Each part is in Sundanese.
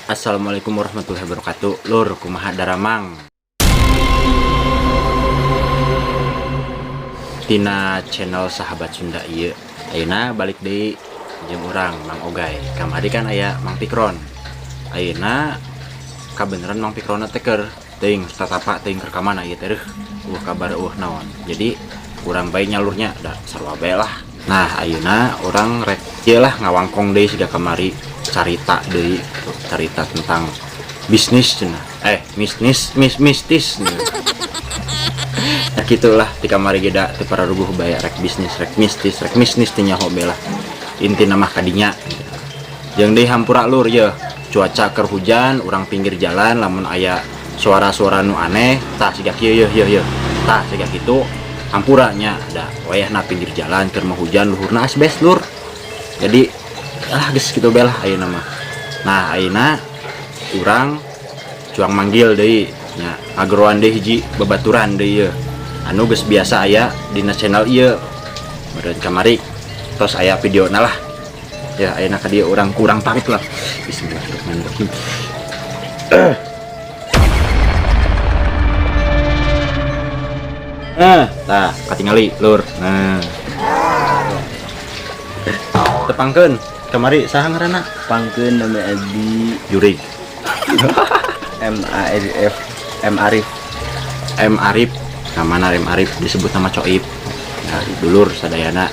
Assalamualaikum warahmatullahi wabarakatuh. Lur, kumaha daramang? Tina channel Sahabat Sunda ieu. Ayeuna balik deui jeung urang Mang Ogay. Kamari kan aya Mang Pikron. Ayeuna kabeneran Mang Pikron teh keur teuing tatapa teuing keur ka mana ieu teh, euweuh kabar euweuh naon. Jadi urang bae nyalurnya da sarua bae lah. Nah, ayeuna urang rek ieu lah ngawangkong deui siga kamari, carita deui gitu. Carita tentang bisnis cenah. Bisnis mistis. Nah, gitulah di kamari ge da teu pararuguh bae, rek bisnis rek mistis rek bisnis teh nyaho bae lah. Intina mah kadinya. Jeung deui hampura lur ye, cuaca keur hujan, urang pinggir jalan, lamun aya suara-suara nu aneh tah siga kieu yeuh yeuh yeuh. Tah siga kitu hampura nya, da wayahna pinggir jalan keur mah hujan, luhurna asbes lur. Jadi geus kitu bae lah ayeuna mah. Nah, ayeuna urang cuang manggil deui nya, ngageroan deui hiji babaturan deui yeuh. Anu geus biasa aya dina channel ieu. Meureun kamari tos aya videona lah. Ya ayeuna ka dieu urang kurang tarik lah. Bismillahirrahmanirrahim. Nah, tah katingali lur. Nah. Tepangkeun kamari saha ngaranna? Tepangkeun nama Edi Jurig. M A R F M Arif. M Arif. Namana M Arif disebut nama Coib. Nah, dulur sadayana.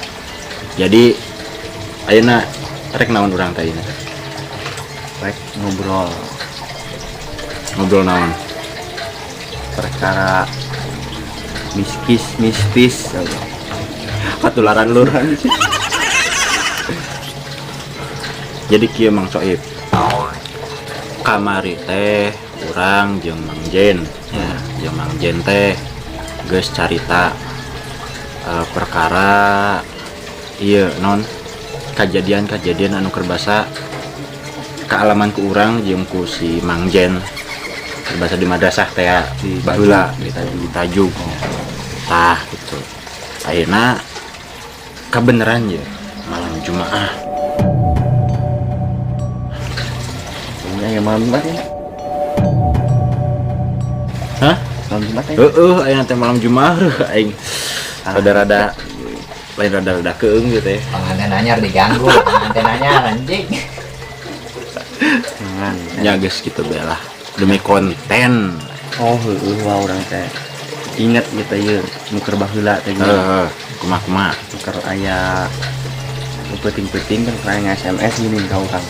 Jadi ayeuna rek naon urang teh ayeuna? Rek ngobrol. Ngobrol naon? Perkara miskis mistis. Katularan lur. Jadi kieu Mang Coib. Kamari teh urang jeung Mang Jen ya, jeung Mang Jen teh geus carita perkara ieu non kejadian-kejadian anu keur basa kaalaman ku urang jeung ku si Mang Jen keur basa di madrasah teh ya, di baheula Tajuk. Di Tajuk. Tah gitu. Ayeuna kabeneran ye malam Jumaah. Ini yang malam Jumat ya? Hah? Malam Jumat ya? Heeh, ayeuna teh malam Jumaah reuh aing. Rada-rada lain rada-rada keung gitu ya. Pengantin anyar diganggu, pengantin anyar anjing. Jangan. Ya geus gitu bae lah. Demi konten. Oh, heeh, wah urang teh inget gitu ya, nu keur baheula teh gini. Heeh, kumaha-kumaha. Nu keur aya nu peuting-peuting kan keur aya nge-SMS gini ka urang.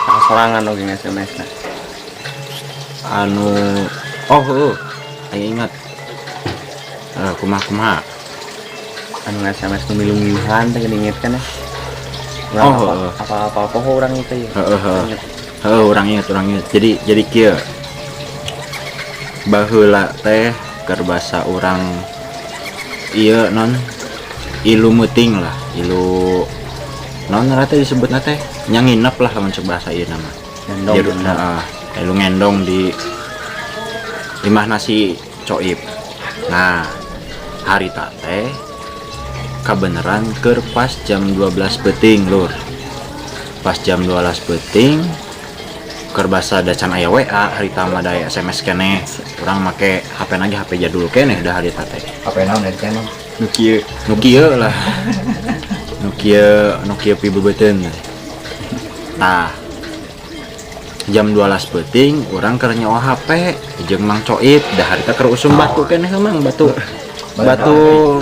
Ka sorangan oge nge-SMS na. Anu oh heeh, aing ingat. Kumaha-kumaha. Anu nge-SMS nu milu ngiuhan teh gini inget kan ya. Urang Oh, apa heeh. apa apa poho urang itu ya. Heeh, heeh. Inget. Heeh, urang inget, urang inget. Jadi kieu. Baheula teh keur basa urang ieu non ilu meuting lah, ilu non teh disebutna teh nya nginep lah lamun cek bahasa ieu nama. Ngendong, Jadi, ngendong. heeh, ilu ngendong di imah nasi Coib. Nah, harita teh kabeneran keur pas jam 12 peuting lur. Pas jam 12 peuting keur basa da can aya WA, harita mah da aya SMS keneh. Urang make HP lagi HP jadul keneh da harita teh. HP naon dari channel? Nu kieu. Nu kieu lah. Nu kieu, nu kieu pibeubeuteuun. Tah, jam 12 peuting urang keur nyawa HP jeung Mang Coib, da harita keur usum batu keneh Mang, batu. Batu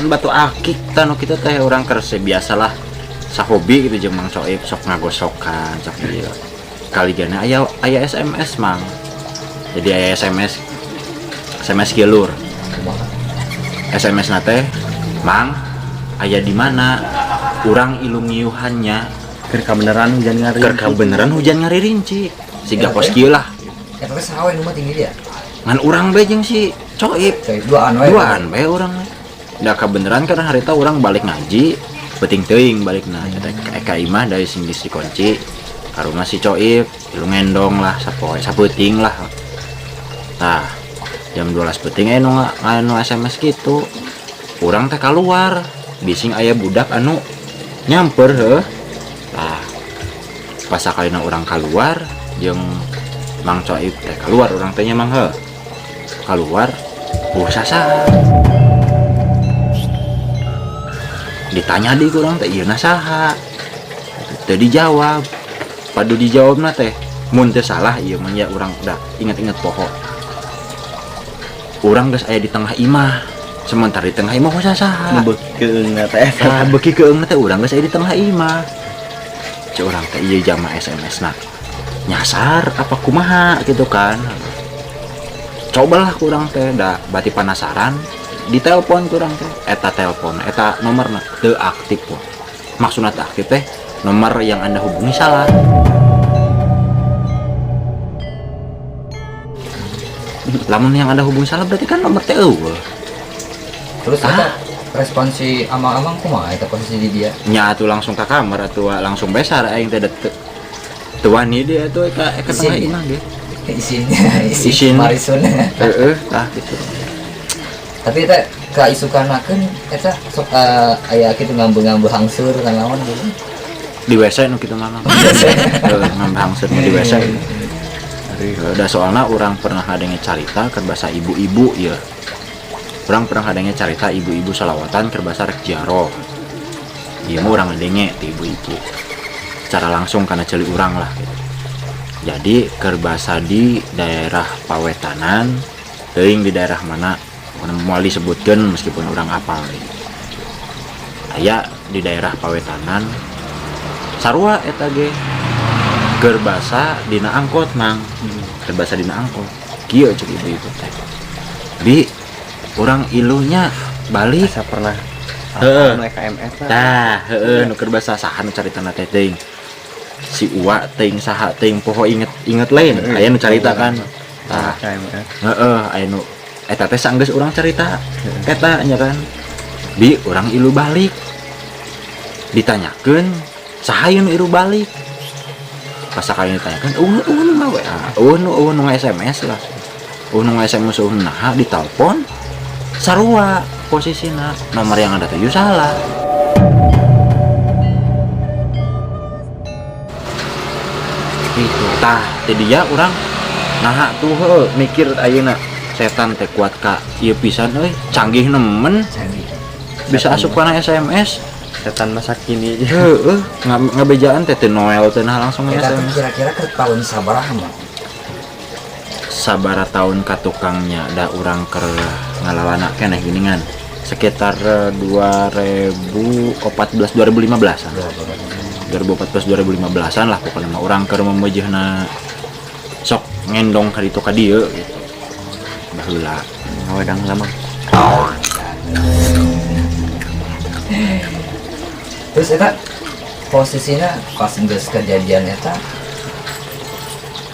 batu akik tah nu kitu teh urang keur biasalah sahobi gitu jeung Mang Coib sok ngagosokan sok ieu. Kali gana aya aya SMS Mang. Jadi aya SMS SMS kieu lur. SMS na teh Mang aya di mana? Urang ilu ngiuhannya. Keur kabeneran hujan ngari. Keur kabeneran hujan ngaririnci. Siga Ya, kos teh. kieu lah. Ya tapi saha we nu mah tinggi dia. Ngan urang bae jeung si Coib. Coib duaan we. Duaan bae urang we. Da kabeneran karena harita urang balik ngaji peuting teuing balikna teh ka imah dari sing geus dikunci ka rumah si Coib ilu ngendong lah sapoe sapeuting lah. Tah jam 12 peuting aya nu SMS gitu. Urang teh keluar bising aya budak anu nyamper heuh. Tah pas sakalina urang keluar Jeung Mang Coib teh keluar urang teh nya Mang heuh. Keluar saha. Ditanya di kurang teh ieu na saha. Teu dijawab. Padu dijawabna teh mun teu salah ieu mah nya urang da inget-inget poho. Urang geus aya di tengah imah. Sementara di tengah imah saha. Nu beuki keung teh. Tah beuki keung teh urang geus aya di tengah imah. Cek urang teh ieu jama SMS na. Nyasar apa kumaha gitu kan. Cobalah kurang teh da bati penasaran ditelepon kurang teh eta telepon eta nomorna teu aktif wah. Maksudna teu aktif teh nomor yang Anda hubungi salah. Lamun yang Anda hubungi salah berarti kan nomor teh eueuh. Terus eta respon si amang-amang kumaha eta posisi di dia? Nya atuh langsung ka kamar atuh langsung besar aing teh teu wani dia atuh ka tengah imah ge. Isinnya, Isin. Marisun. Heeh, tah gitu. Tapi eta kaisukanakeun eta sok aya kitu ngambe-ngambe hangseur naon gitu. Di WC nu kitu mah. Heeh, ngambe hangseur mah di WC. Udah soalna urang pernah ngadenge carita keur basa ibu-ibu ieu. Urang pernah ngadenge carita ibu-ibu salawatan keur basa rek ziarah. Ieu mah urang ngadenge ti ibu-ibu. Secara langsung kana ceuli urang lah gitu. Jadi keur basa di daerah Pawetanan, teuing di daerah mana, moal disebutkeun meskipun urang apal gitu. Aya di daerah Pawetanan sarua eta ge. Keur basa dina angkot mang. Keur basa dina angkot. Kieu cek ibu-ibu teh. Bi urang ilunya balik. Asa pernah. Heeh. Anu KMS lah. Tah, heeh nu keur basa saha nu caritana teh teuing. Si Uwa teuing saha teuing poho inget lain. Aya nu carita kan. Tah. KMS. Heeh, aya nu eta teh sanggeus urang carita. Eta nya kan. Bi urang ilu balik. Ditanyakeun saha ieu nu ilu balik. Pas sakali ditanyakeun, eueuh eueuh nu ngawe. Eueuh nu eueuh nu SMS lah. Eueuh nu SMS eueuh naha ditelepon. Sarua posisina nomor yang ada tujuh salah. Gitu. Tah, teh dia urang naha tuh heuh mikir ayeuna setan teh kuat ka ieu pisan euy, canggih nemen. Canggih. Bisa asup kana SMS. Setan masa kini. Heeh, ngabejaan teh teu Noel teh nah langsung Eta teh SMS. kira-kira ke tahun sabaraha mah? Sabara tahun ka tukangnya da urang keur ngalalana keneh geuningan. Sekitar 2014 2015-an. 2014 2015-an lah pokoknya mah urang keur memejehna sok ngendong ka ditu ka dieu gitu. Baheula. Ngawedang lama. Terus eta posisinya pas geus kejadian eta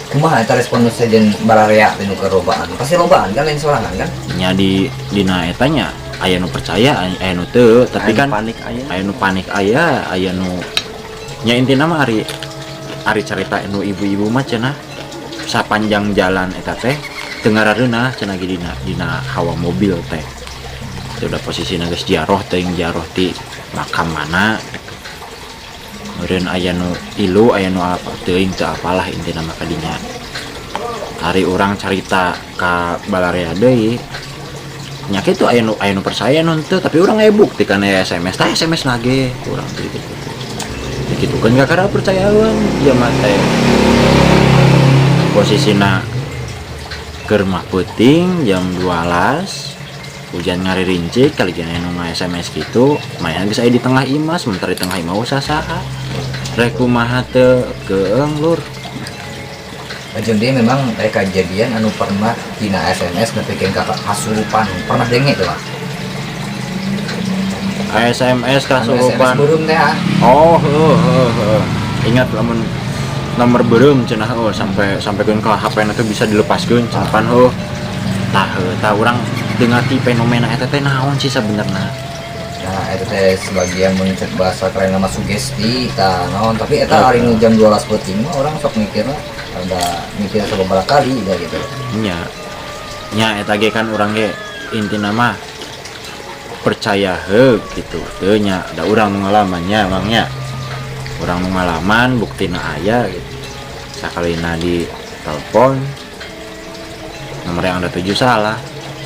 kumaha eta respon nu sejen bararea teh nu kerobaan? Pasti robaan kan lain sorangan kan? Nya di dina eta nya aya nu percaya, aya nu teu, tapi Aya nu kan panik aya. Aya nu panik aya, aya nu nya intina mah ari carita nu ibu-ibu mah cenah sapanjang jalan eta teh teu ngarareunah cenah ge dina hawa mobil teh. Teu udah posisina geus ziarah teuing ziarah ti makam mana. Meureun aya nu ilu, aya nu apa teuing teu apalah intina mah kadinya. Ari urang carita ka balarea deui nya kitu aya nu percaya nu henteu, tapi urang aya bukti kana aya SMS, tah SMS na ge urang teh gitu. Ya gitu kan kakara percayaeun jalma teh. Posisina keur mah peuting jam 12 hujan ngaririncik kali gini nu nge-SMS gitu mayan geus aya di tengah imah sementara di tengah imah usah saha rek kumaha teu keung lur. Jeung dia memang mereka kejadian anu pernah dina SMS nepikeun ka kasurupan pernah denge teu Pak? SMS kasurupan. SMS beureum teh ah. Oh, heuh, heuh, heuh. Ingat lamun nomor beureum cenah heuh sampai keun ka H P-na teh bisa dilepaskeun cenah pan heuh. Tah heuh, tah urang teu ngarti fenomena eta teh naon sih sabenerna. Nah, eta teh sebagian mun cek bahasa keren nama sugesti tah naon, tapi eta ari nu jam 12 peuting mah urang sok mikirna ada mikir sababaraha kali da gitu. Nya. Nya eta ge kan urang ge intina mah percaya heug gitu. Teu nya da urang nu ngalaman nya Mang nya. Urang nu ngalaman buktina aya gitu. Sakalina di telepon, nomor yang Anda tuju salah.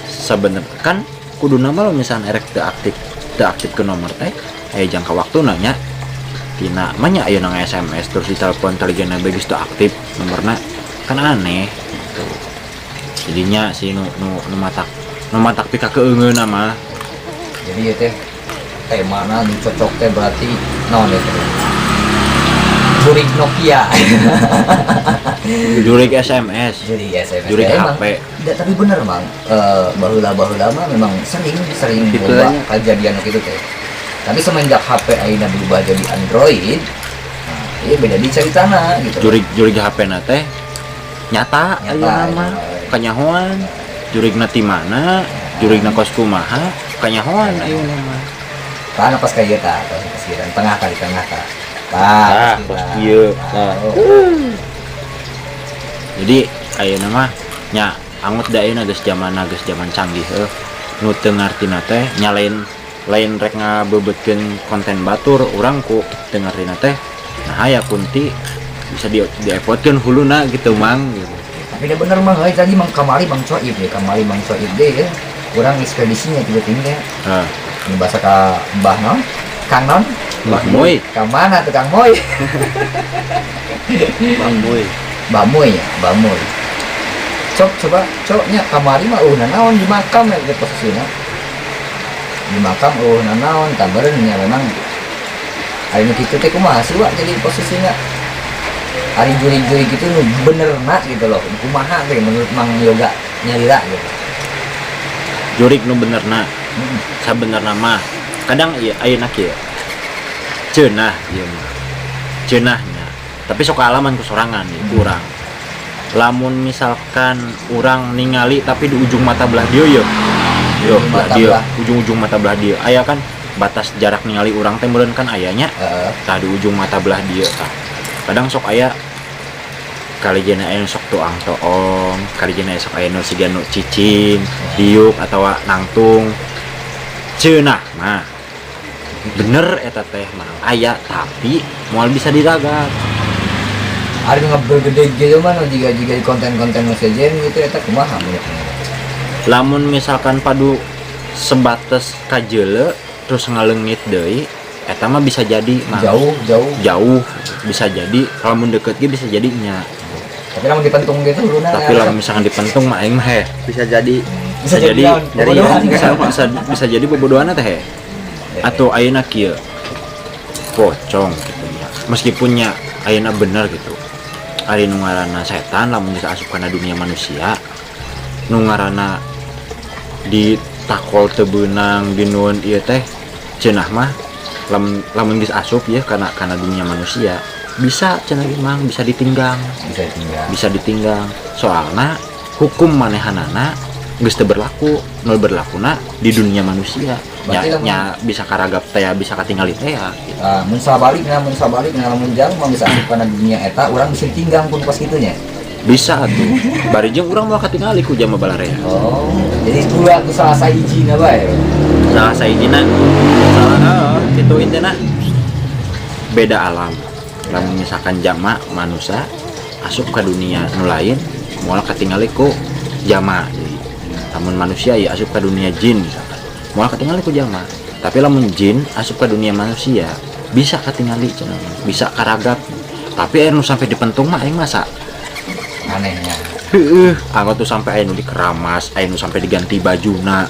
Sebenernya kan kudu nama lo misalnya erek teu aktif, teu aktif ke nomor teh aya jangka waktu nanya tina manya aya nang SMS terus ditelepon teligena geus teu aktif nomorna, kan aneh gitu. Jadinya si nu nu nu matak nu matak pika keungeun mah. Jadi ya teh temana nu cocok teh berarti naon ya teh? Jurig Nokia. Jurig SMS. Jurig SMS. Jurig Ya, emang. HP. Da, tapi bener, Mang, baheula baheula mah memang sering sering Gitu loba nya. Kejadian gitu teh. Tapi semenjak HP ayeuna berubah jadi Android, nah, iya beda di ceritana gitu. Jurig jurig HP na teh nyata. Nyata, Ayeuna mah ya. Kanyahoan jurigna ti mana, jurigna kos kumaha, kanyahoan ayeuna mah. Kan pas kayak gitu, pas pas kieu tengah kali tengah tah. Tah, Tah, pas kos kieu. kieu. Tah. Tah. Oh. Jadi ayeuna mah nya angut da ayeuna geus zaman, geus zaman canggih heuh. Nu teu ngartina teh nya lain lain rek ngabeubeutkeun konten batur, urang ku teu ngartina teh nah aya kunti bisa di diepotkeun huluna gitu, Mang, gitu. Tapi udah bener, Mang, euy tadi Mang kamari Mang Coib ya, kamari Mang Coib deh ya. Kurang ekspedisinya tiba-tiba ya. Heeh. Ini bahasa ka Mbah non? Kang non? Mbah Moy. Ka mana tuh Kang Moy? Bang Boy. Mbah Moy ya, Mbah Moy. Cok coba coknya kamari mah eueuh naon di makam ya gitu posisinya. Di makam eueuh naon tambareun nya memang ari nu kitu teh kumaha sih, Wak, jadi posisinya ari jurig-jurig gitu nu benerna gitu loh, kumaha teh menurut Mang Yoga nyalira gitu? Jurig nu benerna? Sabenerna mah kadang ieu ayeuna kieu ceunah ieu mah ceunahnya, tapi sok kaalaman ku sorangan ieu kurang. Lamun misalkan urang ningali tapi di ujung mata belah dieu ye yo. Ujung Belah mata dieu belah. Ujung-ujung mata belah dieu aya kan batas jarak ningali urang teh meureun kan ayanya. Tah, di ujung mata belah dieu tah kadang sok aya kali jena aya nu sok tuang toong, kali jena sok aya nu siga nu cicing diuk atau nangtung. Ceunah mah bener eta teh mah aya, tapi moal bisa diragap. Ari nu gede gitu mah nu jiga-jiga di konten-konten nu sejen gitu eta kumaha menurut Mang? Lamun misalkan padu sebatas kajeule terus ngaleungit deui, eta mah bisa jadi mah. Jauh jauh. Jauh bisa jadi, lamun deket ge bisa jadi nya. Tapi lamun dipentung gitu huluna. Tapi lamun misalkan dipentung mah aing mah heh. Bisa jadi. Bisa jadi naon? Dari Bobodohan. Bisa bisa bisa jadi bobodohanna teh heh. Atau ayeuna kieu pocong gitu ya, meskipun nya ayeuna bener gitu ari nu ngaranna setan lamun geus asup kana dunia manusia nu ngaranna ditakol teu beunang dinueun ieu teh cenah mah lamun lamun geus asup ya kana kana dunia manusia bisa cenah ge, Mang, bisa ditinggang. Bisa tinggal. Bisa ditinggang, soalna hukum manehanana geus teu berlaku, nol berlakuna di dunia manusia nya. Berarti Nya bisa karagap teh, bisa katingali teh ya gitu. Ah, mun sabalikna, mun sabalikna lamun jang mah bisa asup kana dunia eta urang bisa tinggang pun pas kitu nya. Bisa atuh, bari jeung urang moal katingali ku jama balarea. Oh, jadi dua ku salah sahijina bae. Salah sahijina, salah heeh kitu. Intina beda alam. Lamun misalkan jama manusia asup ke dunia nu lain moal katingali ku jama. Jadi lamun manusia ya asup ke dunia jin misalkan moal katingali ku jama, tapi lamun jin asup ke dunia manusia bisa katingali cenah, bisa karagap. Tapi aya nu sampai dipentung mah aing masa Anehnya. Heeh, anggot tuh sampai aya nu dikeramas, aya nu sampai diganti bajuna.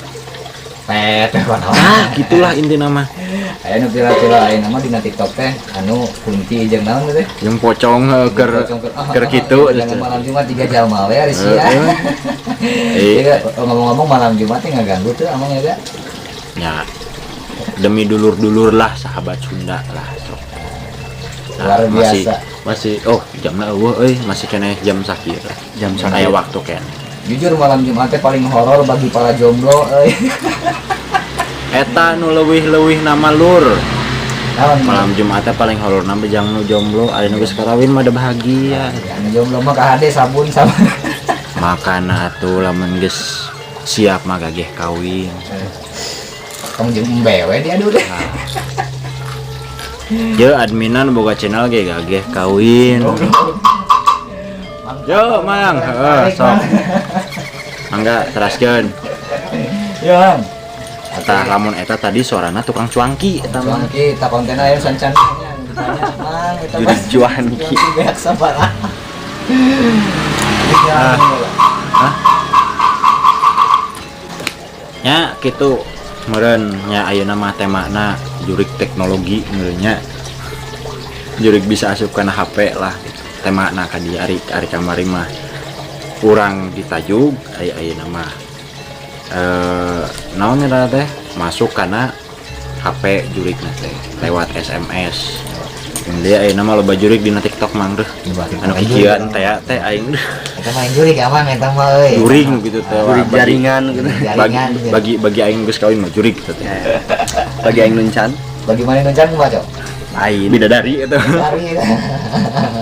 Pet mana. Ah, gitulah intina mah. Aya nu pira-pira aya nama dina TikTok teh anu kunti jeung naon teh? Yang pocong keur Pocong keur kitu. Jangan malam Jumat tiga jalma we ari sia. Heeh. Eh, Iya, ngomong-ngomong malam Jumat teh ngaganggu tuh amang ya? Ya demi dulur-dulur lah, sahabat Sunda lah sok. Nah, Luar masih biasa. Masih oh jamna eueuh euy, masih keneh jam sakieu. Jam Aya sakieu. waktu keneh. Jujur malam Jumat teh paling horor bagi para jomblo euy. Eta nu leuwih-leuwih nama lur. Naon? Malam Jumat teh paling horor nama jang nu jomblo, ari nu geus karawin mah da bahagia. Ya, nu jomblo mah kahade sabun sama. Makana atuh lamun geus siap mah gageh kawin. Kamu jeung embe we diadu deh. Nah. Ye adminan boga channel ge gageh kawin. Yo, Mang. Heeh, sok. Mangga teraskeun. Yo, Mang. Tah, lamun eta tadi suarana tukang cuangki eta mah. Cuangki, tak konten aya sancan ditanya, Mang, eta Jurig cuanki. Cuangki beak sabaraha. Ah. Hah? Nya kitu meureun nya, ayeuna mah temana jurig teknologi meureun nya. Jurig bisa asup kana HP lah gitu. Temana ka dieu ari ari kamari mah urang ditajug, ari ayeuna mah naon ngaranna teh, masuk kana HP jurigna teh lewat SMS. Yang dia ayeuna mah loba jurig dina TikTok, Mang, deuh. Anu kikieuan teh teh aing deuh. Eta mah jurig amang eta mah euy. Jurig nu kitu teh. Jurig jaringan gitu. Bagi Jaringan gitu. bagi bagi aing geus kawin mah jurig kitu teh. Bagi aing nu encan. Bagi mana nu encan kumaha, Cok? Lain. Bidadari eta. Dari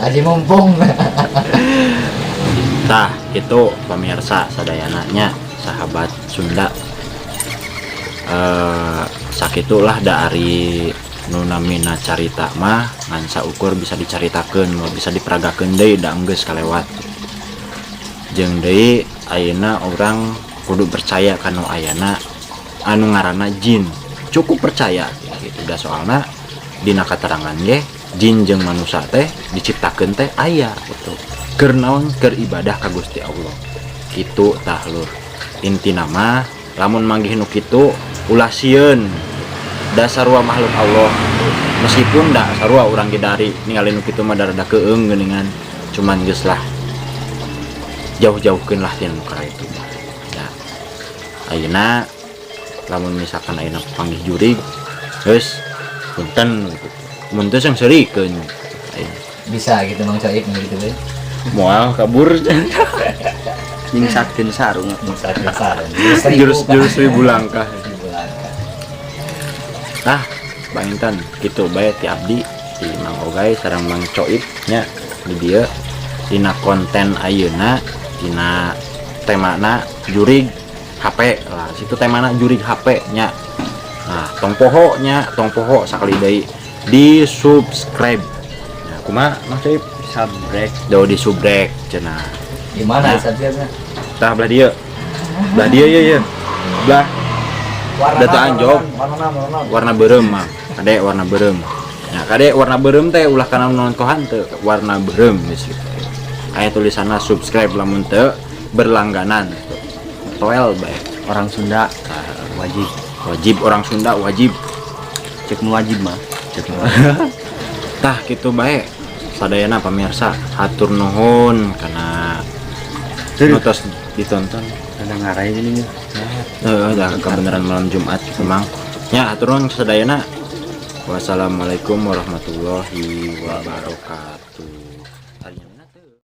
aji mumpung. Tah, itu pemirsa sadayana nya, sahabat Sunda. Sakitulah dari nu namina carita mah ngan saukur bisa dicaritakeun, mau bisa diperagakeun deui, da enggeus kalewat. Jeung deui ayeuna urang kudu percaya kanu ayana anu ngaranna jin. Cukup percaya gitu da, soalna dina katerangan ge jin jeung manusia teh diciptakeun teh aya gitu. Keur naon? Keur ibadah ka Gusti Allah. Kitu tah, lur. Intina mah lamun manggih nu kitu ulah sieun, da sarua makhluk Allah. Meskipun da sarua urang ge dari ningali nu kitu mah rada keung geuningan, cuman geus lah, jauh-jauhkeun lah tina nu itu mah. Ya. Ayeuna lamun misalkan ayeuna panggih jurig geus punten gitu. Mun teu sing seurikeun. Ayeuna. Bisa gitu Mang Coik gitu deh. Moal kabur. Nyingsakeun sarung. Bisa bisa. Jurus jurus 1000 langkah. 1000 langkah. Nah, Bang Intan, gitu bae ti abdi, ti Mang Ogay sareng Mang Coib nya di dieu dina konten ayeuna, dina temana jurig HP lah situ, temana jurig HP nya. Nah, tong poho nya, tong poho sakali deui di subscribe ya. Kumaha, Mang Coib? Subrek. Jauh di subrek cenah. Gimana Nah. subscribe-nya? Tah, belah dieu, belah dieu ye ye belah. Warna Datu naon, anjog. warna naon, warna naon? Warna beureum mah kade, warna beureum ya kade, warna beureum teh ulah kana nonton kohan teu, warna beureum geus gitu aya tulisanna subscribe. Lamun teu berlangganan toel bae. Orang Sunda wajib. Wajib, orang Sunda wajib. Cek nu wajib mah. Cek. Tah, kitu bae sadayana pamirsa, hatur nuhun kana nu tos ditonton. Ada ngarai gini nih. Heeh, dah kebenaran malam Jumat memang. Ya, hatur nuhun sadayana. Wassalamualaikum warahmatullahi wabarakatuh.